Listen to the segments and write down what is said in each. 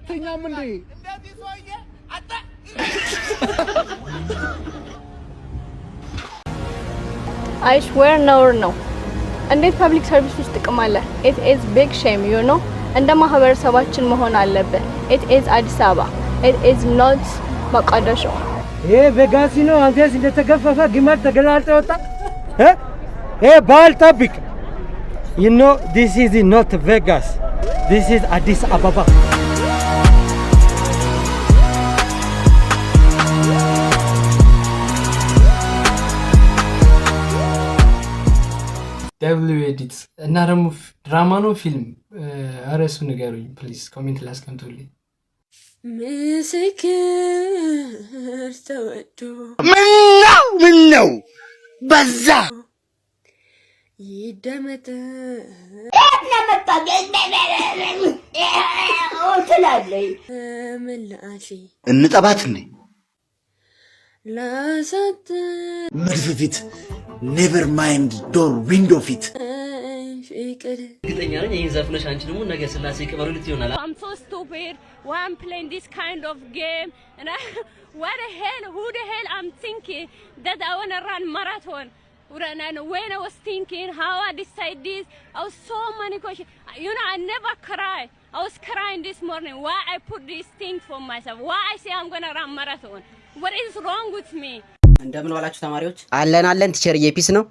አተኛም እንዴ? እንደዚህ ሰውዬ አጣ። I swear ነውር ነው። እንዴት public service ውስጥ ጥቅም አለ? It is big shame. እንደ ማህበረሰባችን መሆን አለብን። It is አዲስ አበባ፣ it is not መቃደሾ። ይሄ ቬጋሲ ነው። አንተስ እንደተገፈፈ ግመል ተገላልጦ ወጣ። እ ይሄ ባል ጠብቅ። This is not Vegas, this is አዲስ አበባ። W edit እና ደግሞ ድራማ ነው ፊልም? ርዕሱ ንገሩኝ please፣ comment ላይ አስቀምጡልኝ። ምስክር ተወዶ ምነው ምነው በዛ። ይደመጥ። ትላለች። ምላሴ እንጠባት እንዴ? ላሳት መድፍ ፊት፣ never mind door window ፊት። ፍቅር። እርግጠኛ ነኝ ይህን ዘፍነሽ አንቺ ደግሞ ነገ ስላሴ ቅበሩ ልት ይሆናል። I'm so stupid. Why I'm playing this kind of game? And I, what the hell? Who the hell I'm thinking that I wanna run marathon? And when I was thinking how I decide this, I was so many questions. I never cry. I was crying this morning. Why I put this thing for myself? Why I say I'm gonna run marathon? What is wrong with me? እንደምን ዋላችሁ ተማሪዎች? አለን አለን teacher ዬ፣ peace ነው።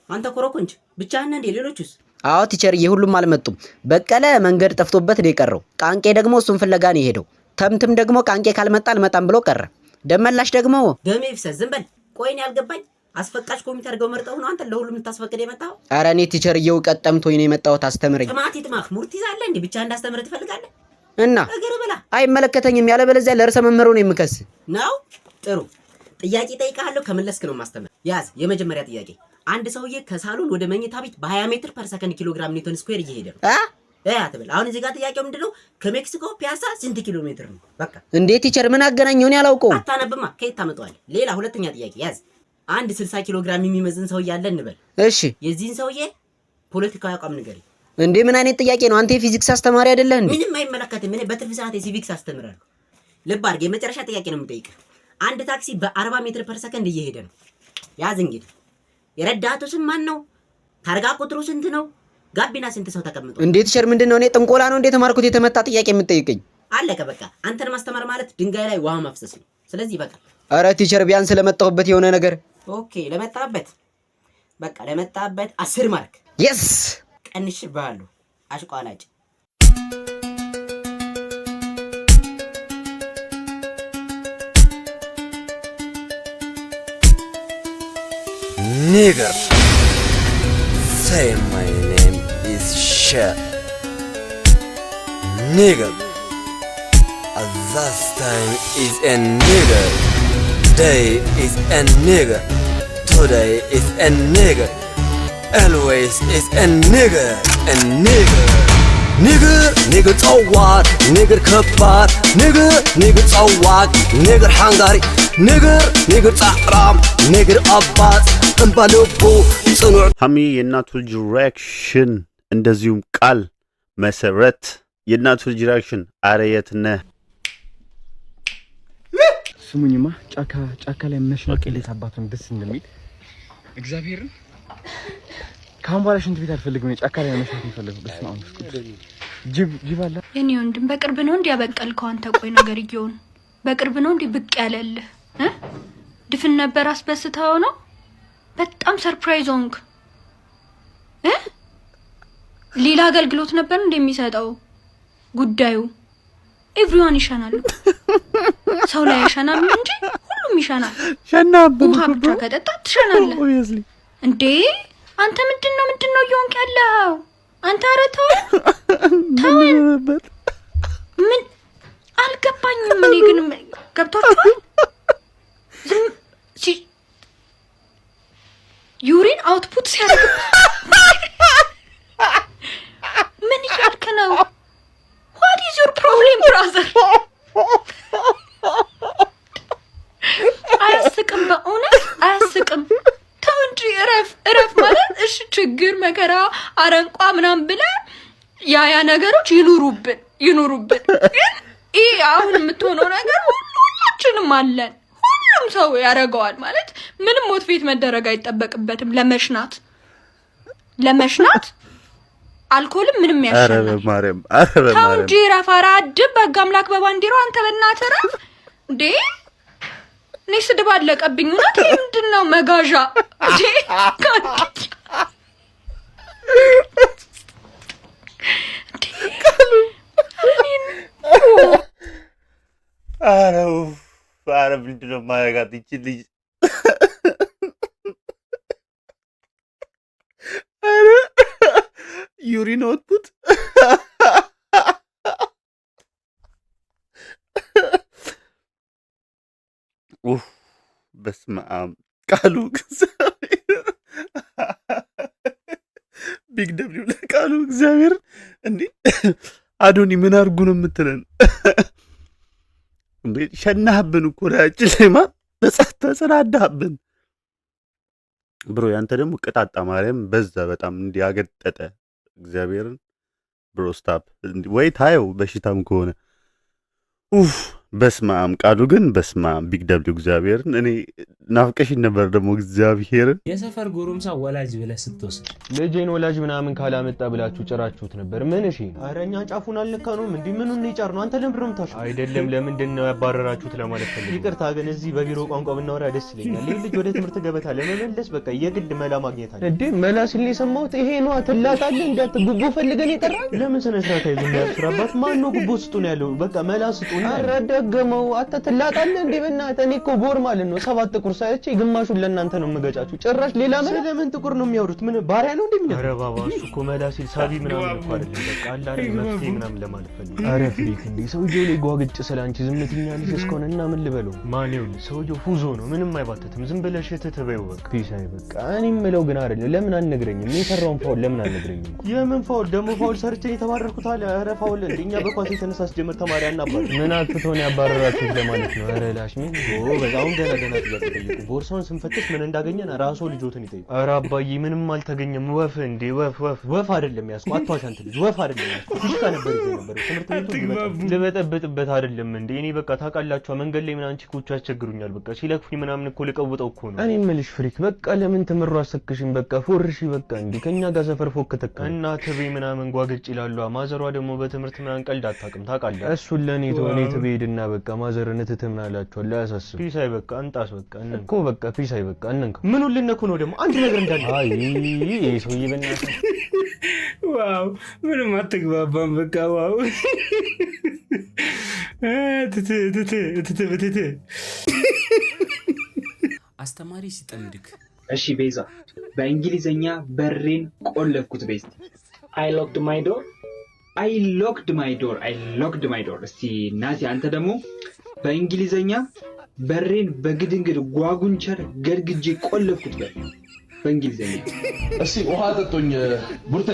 አንተ ኮረኮንች ብቻህን እንዴ? ሌሎቹስ? አዎ teacher ዬ፣ ሁሉም አልመጡም። በቀለ መንገድ ጠፍቶበት ነው የቀረው። ቃንቄ ደግሞ እሱን ፍለጋ ነው የሄደው። ተምትም ደግሞ ቃንቄ ካልመጣ አልመጣም ብሎ ቀረ። ደመላሽ ደግሞ ደሜ ይፍሰስ፣ ዝም በል። ቆይ እኔ ያልገባኝ አስፈቃጅ ኮሚቴ አድርገው መርጠው ነው አንተ ለሁሉም ልታስፈቅድ የመጣኸው? ኧረ እኔ teacher ዬ እውቀት ጠምቶኝ ነው የመጣሁት፣ አስተምረኝ። ጥማት ይጥማህ። ሙርት ይዛለህ እንዴ? ብቻ እንዳስተምርህ ትፈልጋለህ? እና እግር ብላ። አይመለከተኝም። ያለበለዚያ ለርዕሰ መምህሩ ነው የምከስ። ነው። ጥሩ ጥያቄ ጠይቃለሁ፣ ከመለስክ ነው ማስተምር። ያዝ። የመጀመሪያ ጥያቄ፣ አንድ ሰውዬ ከሳሎን ወደ መኝታ ቤት በ20 ሜትር per ሰከንድ ኪሎግራም ኒውተን square እየሄደ ነው። አ እ አትበል። አሁን እዚህ ጋር ጥያቄው ምንድነው? ከሜክሲኮ ፒያሳ ስንት ኪሎ ሜትር ነው? በቃ። እንዴ teacher፣ ምን አገናኘው? እኔ አላውቀውም። አታነብማ፣ ከየት ታመጣዋለህ? ሌላ ሁለተኛ ጥያቄ ያዝ። አንድ 60 ኪሎ ግራም የሚመዝን ሰውዬ አለ እንበል። እሺ። የዚህን ሰውዬ ፖለቲካዊ አቋም ንገረኝ። እንዴ ምን አይነት ጥያቄ ነው? አንተ የፊዚክስ አስተማሪ አይደለህ እንዴ? ምንም አይመለከትም። እኔ በትርፍ ሰዓት የ civics አስተምራለሁ። ልብ አድርግ፣ የመጨረሻ ጥያቄ ነው የምጠይቅህ። አንድ ታክሲ በ40 ሜትር per ሰከንድ እየሄደ ነው። ያዝ እንግዲህ፣ የረዳቱ ስም ማን ነው? ታርጋ ቁጥሩ ስንት ነው? ጋቢና ስንት ሰው ተቀምጦ? እንዴ teacher፣ ምንድን ነው? እኔ ጥንቆላ ነው እንዴ የተማርኩት? የተመታ ጥያቄ የምትጠይቀኝ? አለቀ በቃ። አንተን ማስተማር ማለት ድንጋይ ላይ ውሃ ማፍሰስ ነው። ስለዚህ በቃ። ኧረ teacher፣ ቢያንስ ለመጣሁበት የሆነ ነገር። Okay፣ ለመጣበት በቃ ለመጣበት 10 mark። Yes. ቀንሽብሃለሁ። አሽቋላጭ። Nigger. Say my name is Sha. Nigger. At that time is a nigger. Day is a nigger. Today is a nigger. Always is a nigger. A nigger. Nigger, nigger ጸዋር፣ nigger ከባድ፣ nigger, nigger ጸዋግ፣ nigger ሓንጋሪ፣ nigger, nigger ጻዕራም፣ nigger አባት እምባ ልቡ ጽኑዕ። ሀሚ የእናቱ ልጅ reaction፣ እንደዚሁም ቃል መሰረት የእናቱ ልጅ reaction። አረ የት ነህ? ስሙኝማ፣ ጫካ ጫካ ላይ መሽናት እንዴት አባቱን ደስ እንደሚል፣ እግዚአብሔርን ከአሁን በኋላ ሽንት ቤት አልፈልግም። እኔ ጫካ ላይ መሽናት የምፈልገው። በስመ አብ ወመንፈስ ቅዱስ፣ ጅብ ጅብ አለ። የኔ ወንድም፣ በቅርብ ነው እንዲህ ያበቀልከው አንተ? ቆይ ነገርየውን በቅርብ ነው እንዲህ ብቅ ያለልህ እ? ድፍን ነበር አስበስተኸው ነው? በጣም surprise ሆንክ እ? ሌላ አገልግሎት ነበር እንደሚሰጠው ጉዳዩ። Everyone ይሸናል። ሰው ላይ አይሸናም እንጂ ሁሉም ይሸናል። ውሃ ብቻ ከጠጣ ትሸናለህ እንዴ? አንተ ምንድን ነው እየሆንክ ያለው? አንተ ኧረ ተወን ተወን። ምን አልገባኝም። እኔ ግን ገብቷችኋል? ዝም urine output ሲያደርግ ምን እያልክ ነው? What is your problem, brother? አያስቅም፣ በእውነት አያስቅም። ተው እንጂ እረፍ እረፍ። ማለት እሺ ችግር መከራ አረንቋ ምናምን ብለህ ያ ያ ነገሮች ይኑሩብን ይኑሩብን፣ ግን ይህ አሁን የምትሆነው ነገር ሁላችንም አለን። ሁሉም ሰው ያደርገዋል። ማለት ምንም motivate መደረግ አይጠበቅበትም። ለመሽናት አልኮልም ምንም ኧረ ያሸናል። በማርያም፣ ኧረ ተው በማርያም። እንጂ ረፍ። ኧረ አድብ፣ በሕግ አምላክ፣ በባንዲራው፣ አንተ በእናትህ ረፍ እንዴ! እኔ ስድብ አለቀብኝ። እውነት ይሄ ምንድን ነው መጋዣ እንዴ? ኧረ ኡፍ፣ ኧረ ምንድን ነው የማደርጋት ይቺ ልጅ? ኧረ urine output። ኡፍ፣ በስመ አብ፣ ቃሉ እግዚአብሔር፣ big W ለቃሉ እግዚአብሔር። እንዴ አዶኒ፣ ምን አድርጉ ነው የምትለን? እንዴ ሸናህብን እኮ ላያችን ላይ ማ ተጸዳዳህብን bro። ያንተ ደግሞ ቅጣጣ ማርያም በዛ፣ በጣም እንዲያገጠጠ እግዚአብሔርን። Bro, stop ወይ ታየው በሽታም ከሆነ። ኡፍ፣ በስመ አብ፣ ቃሉ ግን በስመ አብ፣ big W እግዚአብሔርን። እኔ ናፍቀሽኝ ነበር ደግሞ እግዚአብሔርን። የሰፈር ጎረምሳ ወላጅ ብለህ ስትወስድ ልጄን ወላጅ ምናምን ካላመጣ ብላችሁ ጭራችሁት ነበር። ምን እሺ? ኧረ እኛ ጫፉን አልነካነውም። እንዲህ ምኑን ነው የጫርነው? አንተ ለምንድን ነው የምታሾፈው? አይደለም፣ ለምንድን ነው ያባረራችሁት ለማለት ፈልጌ። ይቅርታ ግን እዚህ በቢሮ ቋንቋ ብናወራ ደስ ይለኛል። ይህ ልጅ ወደ ትምህርት ገበታ ለመመለስ በቃ የግድ መላ ማግኘት አለ። እንዴ መላ ሲል ነው የሰማሁት። ይሄ ነዋ፣ ትላጣለህ። እንዳት ጉቦ ፈልገን የጠራን ለምን ስነ ስርዓት አይዙም? ያብስራ አባት ማን ነው ጉቦ ስጡን ያለው? በቃ መላ ስጡን። ኧረ ደገመው። አንተ ትላጣለህ እንዴ? በእናትህ እኔ እኮ ቦር ማለት ነው ሰባት ጥቁር ሳይቼ ግማሹን ለእናንተ ነው የምገጫችሁ። ጭራሽ ሌላ መላ። ስለምን ጥቁር ነው የሚያወሩት? ምን ባሪያ ነው እንደሚያ? ኧረ ባባ እሱ እኮ መላ ሲል ሳቢ ምናምን እኮ አይደለም። በቃ አለ አይደል መፍትሄ ምናምን ለማለት ፈልጌ። ኧረ ፍሪክ፣ እንዴ ሰውየው ላይ ጓግጭ ስለ አንቺ ዝም ትይኛለሽ እስከሆነ እና ምን ልበለው? ማን ይኸውልህ፣ ሰውየው ፉዞ ነው፣ ምንም አይባተትም። ዝም ብለሽ ትተበይው በቃ። ፒሳይ በቃ እኔ የምለው ግን አይደለም፣ ለምን አልነግረኝም? የሰራውን foul ለምን አልነግረኝም? የምን foul ደግሞ? Foul ሰርቼ የተባረርኩት አለ። ኧረ foul እንዴ፣ እኛ በኳስ የተነሳ አስጀምር ተማሪ አናባር። ምን አጥፍቶ ነው ያባረራችሁት ለማለት ነው። ኧረ ላሽ ምን በዛውን ገና ገና ጥያቄ ጠይቁ። ቦርሳውን ስንፈትሽ ምን እንዳገኘን ራሶ ልጆትን ይጠይቁ። ኧረ አባዬ ምንም አልተገኘም። ወፍ እንዴ፣ ወፍ ወፍ ወፍ አይደለም ያዝኩ። አትዋሽ አንተ ልጅ፣ ወፍ አይደለም ያዝኩ። ፊሽካ ነበር ይዤ ነበር ትምህርት ቤቱ ልበጠብጥበት አይደለም እንዴ። እኔ በቃ ታውቃላችሁ መንገድ ላይ ምናምን ቺኮቹ ያስቸግሩኛል። በቃ ሲለክፉኝ ምናምን እኮ ልቀውጠው እኮ ነው። እኔ የምልሽ ፍሪክ፣ በቃ ለምን ትምሩ አሰክሽም? በቃ ፎርሺ በቃ እንዴ ከኛ ጋር ሰፈር ፎክተካ እና ትቤ ምናምን ጓግጭ ይላሉ። ማዘሯ ደግሞ በትምህርት ምናምን ቀልድ አታውቅም ታውቃለህ። እሱን ለእኔ ተው፣ እኔ ትቤ ሄድና በቃ ማዘርን እትት ምናምን እላቸዋለሁ። አያሳስብም። ፒሳይ በቃ እንጣስ በቃ እኮ በቃ ፒሳይ በቃ እንንካ። ምኑን ልነኩ ነው ደግሞ? አንድ ነገር እንዳለ። አይ ይሄ ሰውዬ በእናትህ። Wow፣ ምንም አትግባባም። በቃ wow፣ ትት ትት ትት። አስተማሪ ሲጠምድክ። እሺ ቤዛ፣ በእንግሊዘኛ በሬን ቆለፍኩት በይ እስቲ። I locked my door. I locked my door፣ I locked my door። እስቲ ናቲ አንተ ደግሞ በእንግሊዘኛ በሬን በግድንግድ ጓጉንቸር ገድግጄ ቆለፍኩት በል በእንግሊዘኛ። እስቲ ውሃ ጠጡኝ ቡርቴ፣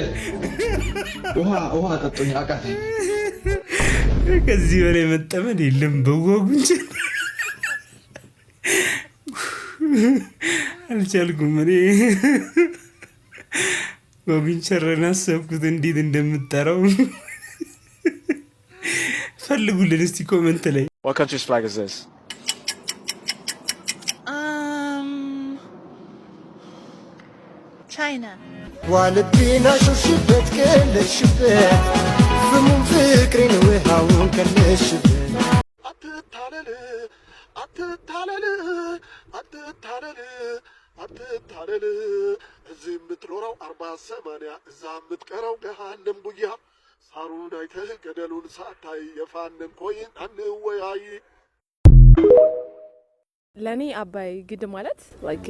ውሃ ውሃ ጠጡኝ አቃተኝ። ከዚህ በላይ መጠመድ የለም። በጓጉንቸር አልቻልኩም። እኔ ጓጉንቸርን አሰብኩት እንዴት እንደምጠራው። ፈልጉልን እስቲ comment ላይ። What country's flag is this? China. ዋልቤን አሾሽበት ከለሽበት ፍሙን ፍቅሬን ውሃውን ከለሽበት። አትታለል፣ አትታለል፣ አትታለል፣ አትታለል። እዚህ የምትኖረው 40 80 እዛ የምትቀረው ገሃነም ጉያ። ሳሩን አይተህ ገደሉን ሳታይ የፋንን coin አንወያይ። ለእኔ አባይ ግድብ ማለት like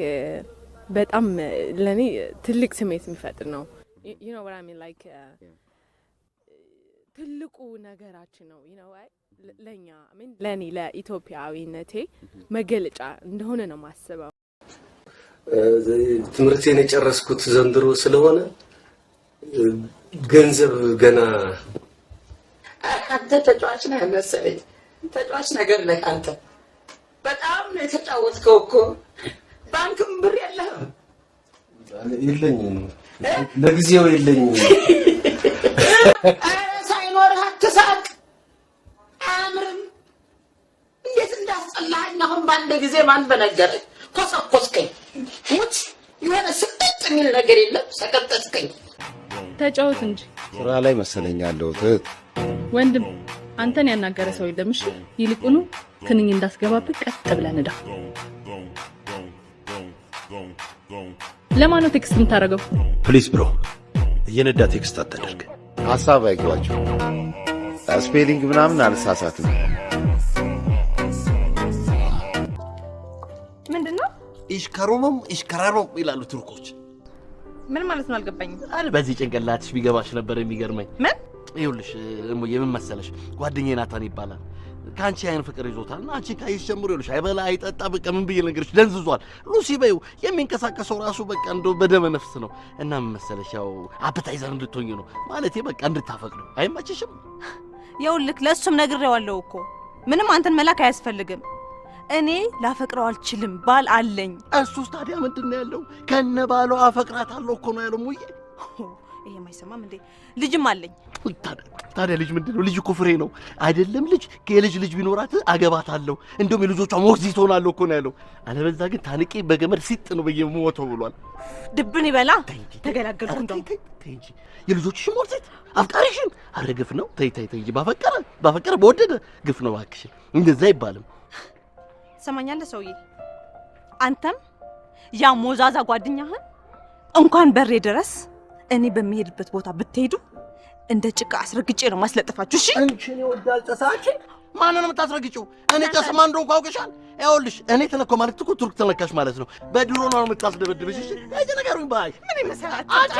በጣም ለእኔ ትልቅ ስሜት የሚፈጥር ነው። You know what I mean? Like ትልቁ ነገራችን ነው ለእኛ፣ I mean ለእኔ ለኢትዮጵያዊነቴ መገለጫ እንደሆነ ነው የማስበው። ትምህርቴን የጨረስኩት ዘንድሮ ስለሆነ ገንዘብ ገና አንተ ተጫዋች ነህ መሰለኝ። ተጫዋች ነገር ነህ አንተ። በጣም ነው የተጫወትከው እኮ። ባንክም ብር የለህም። የለኝም፣ ለጊዜው የለኝም። ኧረ ሳይኖርህ አትሳቅ። አያምርም። ያን ጊዜ ማን በነገረኝ? ኮሰኮስከኝ። ሙት የሆነ ስቅጥ የሚል ነገር የለም። ሰቀጠጥከኝ። ተጫወት እንጂ። ስራ ላይ መሰለኝ ያለሁት እህት። ወንድም፣ አንተን ያናገረ ሰው የለም። እሺ፣ ይልቁኑ ትንኝ እንዳስገባብህ ቀጥ ብለህ ንዳ። ለማን ነው text የምታደርገው? Please bro፣ እየነዳ text አታደርግ። ሀሳብ አይግባችሁ። Spelling ምናምን አልሳሳትም። ምንድን ነው? ኢሽከሮሞም ኢሽከራሮም ይላሉ ቱርኮች። ምን ማለት ነው? አልገባኝም። አረ በዚህ ጭንቅላትሽ ቢገባሽ ነበር የሚገርመኝ። ምን? ይኸውልሽ እሙዬ፣ ምን መሰለሽ፣ ጓደኛዬ ናታን ይባላል። ከአንቺ አይን ፍቅር ይዞታል እና አንቺን ካየሽ ጀምሮ ይኸውልሽ አይበላ አይጠጣ፣ በቃ ምን ብዬ ልንገርሽ፣ ደንዝዟል። ሉሲ በይው፣ የሚንቀሳቀሰው ራሱ በቃ እንደው በደመ ነፍስ ነው። እና ምን መሰለሽ፣ ያው appetizer እንድትሆኝ ነው ማለቴ፣ በቃ እንድታፈቅሪው። አይመችሽም? ይኸውልህ ለእሱም ነግሬዋለሁ እኮ፣ ምንም አንተን መላክ አያስፈልግም። እኔ ላፈቅረው አልችልም፣ ባል አለኝ። እሱስ ታዲያ ምንድን ነው ያለው? ከነ ባሏ አፈቅራታለሁ እኮ ነው ያለው። ሙዬ፣ ይሄም አይሰማም እንዴ? ልጅም አለኝ። ታዲያ ልጅ ምንድን ነው? ልጅ እኮ ፍሬ ነው አይደለም? ልጅ የልጅ ልጅ ቢኖራት አገባታለሁ፣ እንደውም የልጆቿ ሞግዚት ሆናለሁ እኮ ነው ያለው። አለበዛ ግን ታንቄ በገመድ ሲጥ ነው ብዬ የምሞተው ብሏል። ድብን ይበላ፣ ተገላገልኩ። እንደውም ተይ እንጂ፣ የልጆችሽን ሞግዚት አፍቃሪሽን፣ አረ ግፍ ነው። ተይ ተይ ተይ እንጂ፣ ባፈቀረ ባፈቀረ በወደደ ግፍ ነው እባክሽን፣ እንደዛ አይባልም። ትሰማኛለህ ሰውዬ? አንተም ያ ሞዛዛ ጓደኛህን እንኳን በሬ ድረስ እኔ በሚሄድበት ቦታ ብትሄዱ እንደ ጭቃ አስረግጬ ነው ማስለጥፋችሁ። እሺ? አንቺን ይወዳል ጨሳችን። ማንን ነው የምታስረግጪው? እኔ ጨስ ማን እንደሆንኩ አውቅሻል። ይኸውልሽ እኔ ተነኮ ማለት እኮ ቱርክ ተነካሽ ማለት ነው። በድሮ ነው የምታስደበድብሽ። እሺ እዚህ ነገሩኝ ባይ ምን ይመስላል? አንቺ